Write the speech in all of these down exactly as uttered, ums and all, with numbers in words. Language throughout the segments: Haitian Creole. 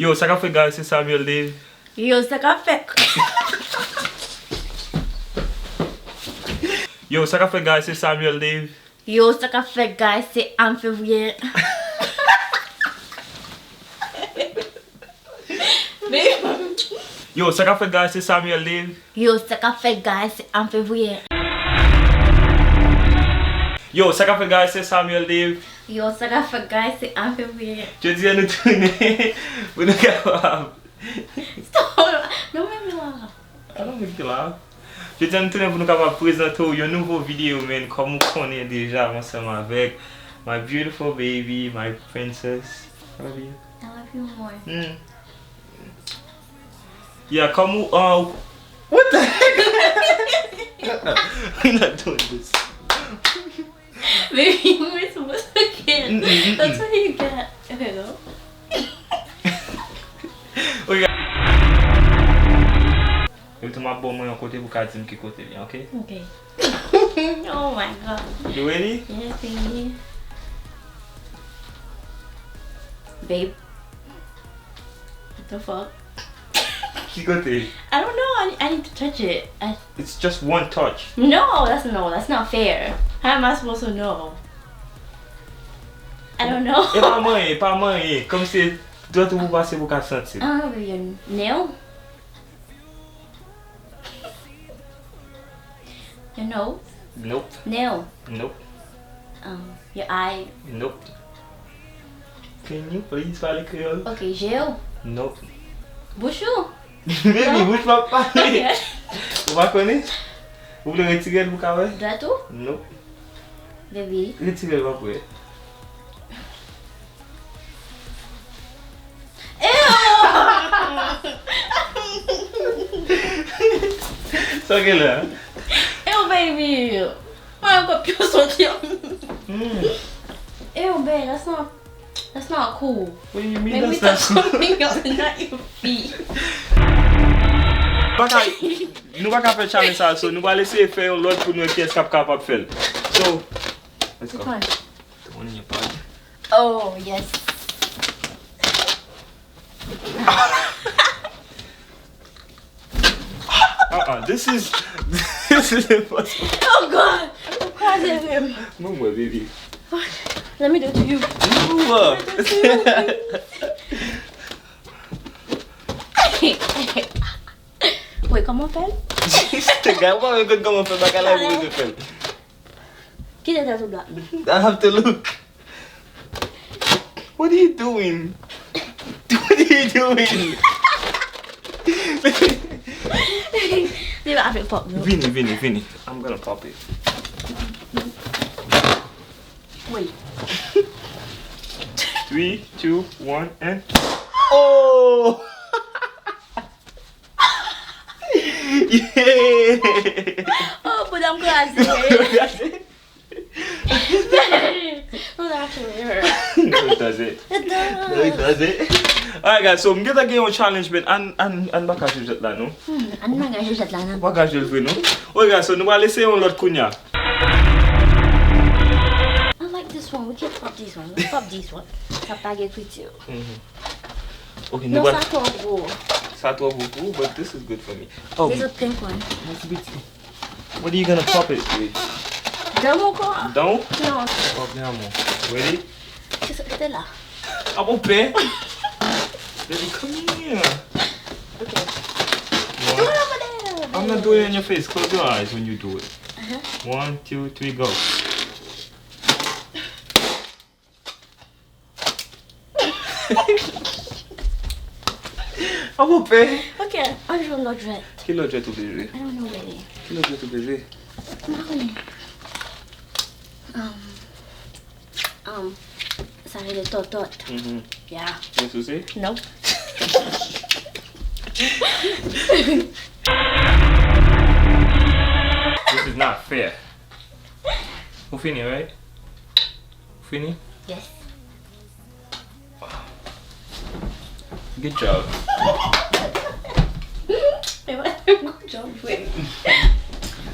Yo, sa k ap fèt, guys? Se Samuel Dave. Yo, sa k ap fèt? Yo, sa k ap fèt, guys? Se Samuel Dave. Yo, sa k ap fèt, guys? Se Ann Fevriye. Babe. Yo, sa k ap fèt, guys? Se Samuel Dave. Yo, sa k ap fèt, guys? Se Ann Fevriye. Yo, sa k ap fèt, guys? Se Samuel Dave. Yo, sa k ap fèt, guys? Se Ann Fevriye. Jodi a nou tounen pou nou kapab. Stop! Don't make me laugh. I don't make you laugh. Jodi a nou tounen pou nou kapab prezante w yon nouvo videyo, man. Kòm ou konnen deja, m ansanm avèk my beautiful baby, my princess. I love you. I love you more. Hmm. Yeah, kòm ou, uh, what the heck? We're not doing this. Baby, we're supposed to kiss. Mm-mm, mm-mm. That's what you get. Okay, go. Okay. Yo tou m ap ba w mwen yon kote pou ka di m ki kote li, ok? Ok. Oh my God. You ready? Yes, baby. Babe. What the fuck? Ki kote? I don't know. I, I need to touch it. I... It's just one touch. No, that's, no, that's not fair. How am I supposed to know? I don't know. E pa manyen, e pa manyen. Kòm se dwèt ou pou pase pou ka santi. I don't know, baby, your nail? Your nose? Nope. Nail? Nope. Um, your eye? Nope. Can you please pale kreyòl? Ok, je w? Nope. Bouch ou? Baby, bouch m ap pale. Ok. Ou pa konnen? Ou vle retire l pou ka wè? Dwèt ou? Nope. Baby. Retire l, w ap wè. Ew! Sa w gen la? Ew, baby! Mwen ankò pye w soti. Hmm. Ew, babe, that's not, that's not cool. What do you mean? Maybe that's not cool? Something else, not your feet. Pa ka, nou pa ka fè challenge sa, so nou pral eseye fè yon lòt pou nou wè kiyès k ap kapab fè l. So, let's go. Which one? The one in your bag. Oh, yes. Uh-uh, this is, this is impossible. Oh God! Ou kraze menm. Mwen, mwen, baby. What? Let me do it to you. Ooh, uh. Let me do it to you, please. Wait, kòman fè l? Gade, ou pa menm konn kòman fè bagay la, ou bezwen fè l. Kite tèt ou dwat. I have to look. What are you doing? What are you doing? Li pa fè pop, non. Vini, vini, vini. I'm gonna pop it. Wait. Three, two, one, and... Oh! Yeah! Oh, bouda m kraze. Don't actually hurt. No, it doesn't. It does. No, it doesn't. Alright, guys, so m gentan gen yon challenge, men ann, ann, ann pa ka jwe jwèt la, non? Hmm, ann pa ka jwe jwèt la, non. Pa ka jwe l vre, non? Ok, guys, so nou pral eseye yon lòt kounye a. I like this one. We can pop this one. Let's pop this one. Sa pa gen ekriti. Mhm. Ok, nou pral... Non, sa twò gwo. Sa twò gwo pou ou, but this is good for me. Oh. There's a pink one. Mwen ti piti. What are you gonna pop it with? Dan m ankò? Dan w? Non. Pop nan mwen. Ready? Kisa ki te la? A bon pè? Baby, come here. Okay. One. Do it over there, baby. I'm not doing it in your face. Close your eyes when you do it. Uh-huh. One, two, three, go. A bon pè? Ok, ann jwe yon lòt jwèt. Ki lòt jwèt ou vle jwe? I don't know, baby. Ki lòt jwèt ou vle jwe? M pa konnen. Um, um, sa rele tòtòt. Mhm. Yeah. Ou souse? Nope. This is not fair. Ou fini, right? Ou fini? Yes. Good job. Good job, Dwayne.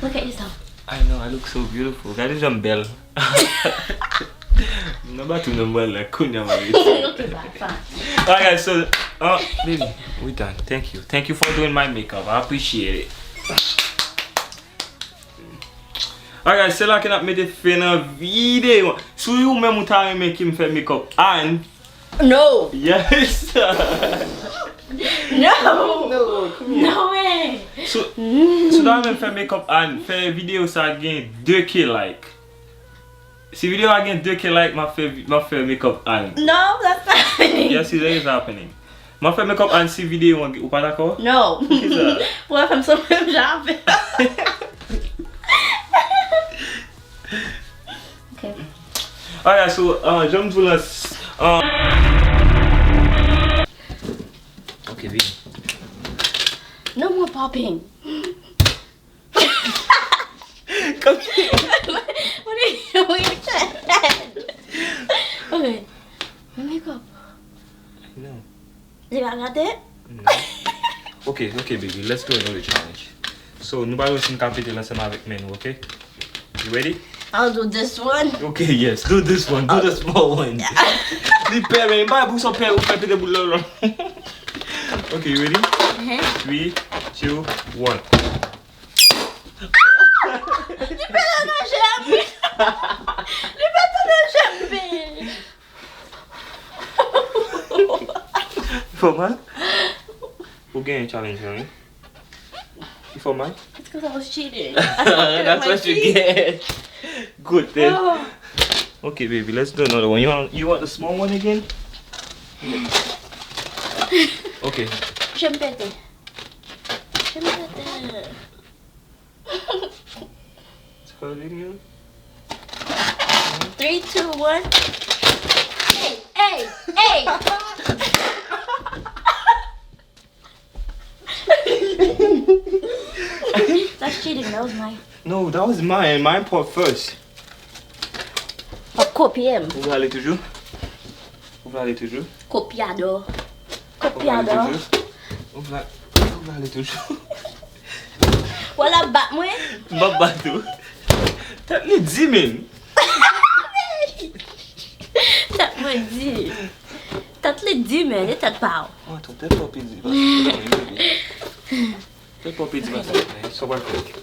Look at yourself. I know, I look so beautiful. Gade jan m bèl. M nan batou nan mwen la, kounye a m ale. Ok, bye, fine. Alright, guys, so, uh, baby, we done. Thank you. Thank you for doing my makeup. I appreciate it. Alright, guys, se la ke n ap mete fen nan videyo. Si ou menm ou ta renmen ke m fè makeup Anne. No. Yes. No. No, come here. No way. So, so ta renmen fè makeup Anne, fè videyo sa gen de K like. Si videyo a gen de K like, m ap fè, m ap fè makeup Anne. No, that's not happening. Yes, it is happening. M ap fè makeup Anne si videyo an, ou pa dakò? No. Poukisa? Pou wè fè m sanble menm jan avè. Okay. Alright, so, uh, jan m di w la, uh, okay, baby. No more popping. Come here. What are you doing with your head? Okay. Let me go. No. Li pa gate? No. Okay, okay, baby, let's do another challenge. So, nou pral wè si n ka pete l ansanm avèk men nou, okay? You ready? I'll do this one. Okay, yes, do this one, do the small one. Li pè, men, m pa pou sa pè, ou fè pete boul la. Okay, you ready? Uh-huh. Three, two, one. Li pete nan je m. Li pete nan je m. Fè mal? Ou genyen challenge lan, wi. Li fè mal? It's 'cause I was cheating. That's what you get. Good then. Oh. Okay, baby, let's do another one. You want, you want the small one again? Okay. Je m pete. Je m pete. Three, two, one. Hey, hey, hey! That's cheating. That was mine. No, that was mine. Mine popped first. Pap kopye m. Ou vle ale toujou? Ou vle ale toujou? Kopyadò. Ou vle ale toujou? Ou vle, ou vle ale toujou? Ou al ap bat mwen? M ap bat ou. Tèt li di, men. Tèt mwen di. Tèt li di, men. E tèt pa w. Mwen tou, tèt pa w pi di pase mwen, baby. Tèt pa w pi di pase mwen. Sa w pral fè?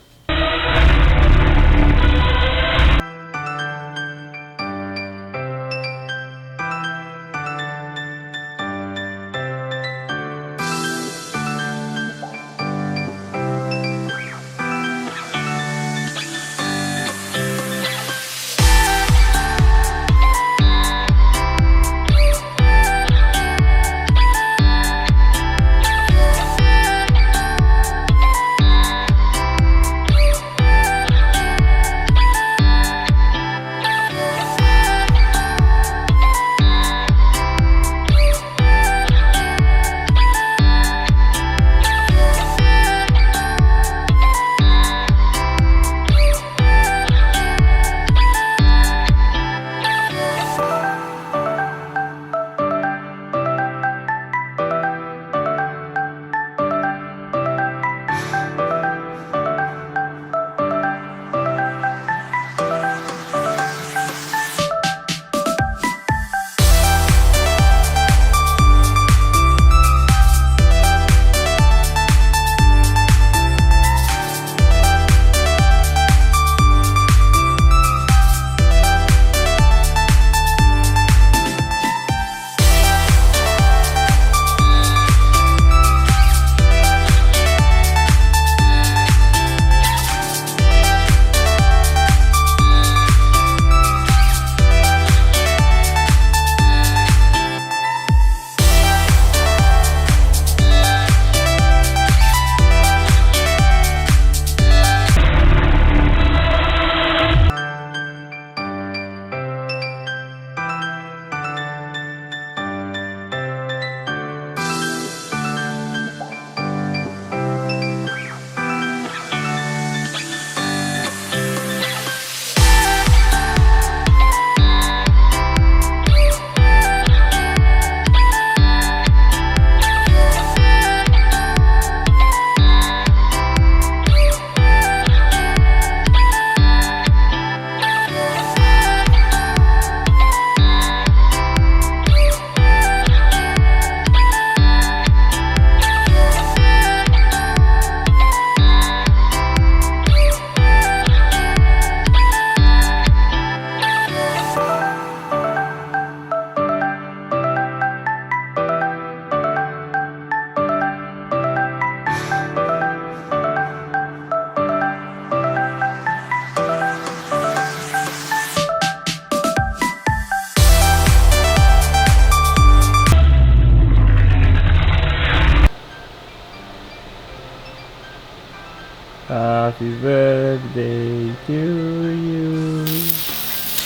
Happy birthday to you.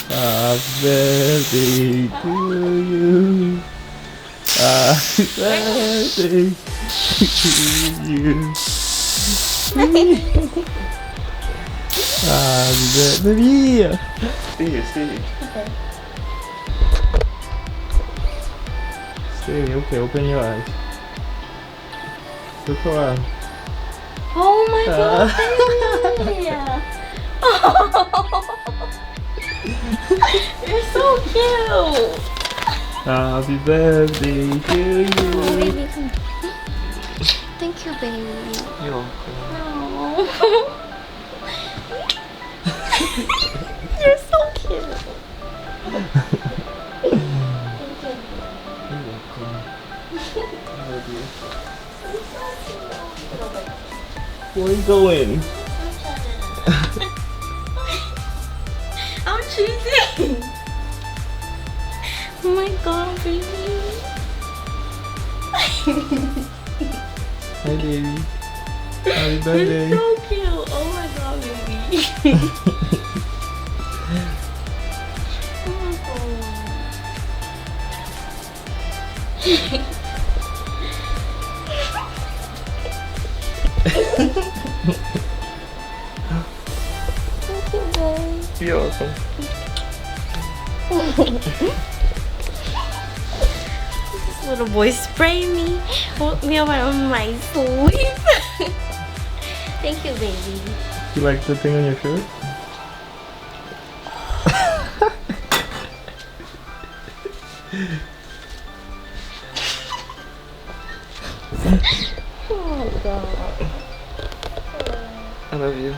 Happy birthday to you. Happy birthday to you. Happy birthday. Baby. Stay here, stay here. Okay. Stay here, okay, open your eyes. Look around. Oh my God, baby. You're so cute. Happy birthday to you. Oh, baby. Thank you, baby. You're welcome. Oh. You're so cute. You're welcome. I love you. Where you going? I'm choosing. Oh my God, baby. Hey, baby. Happy birthday. You're so cute. Oh my God, baby. Oh my God. Thank you, babe. You're welcome. This little boy spray me, woke me up out of my sleep. Thank you, baby. You like the thing on your shirt? Oh my God. I love you.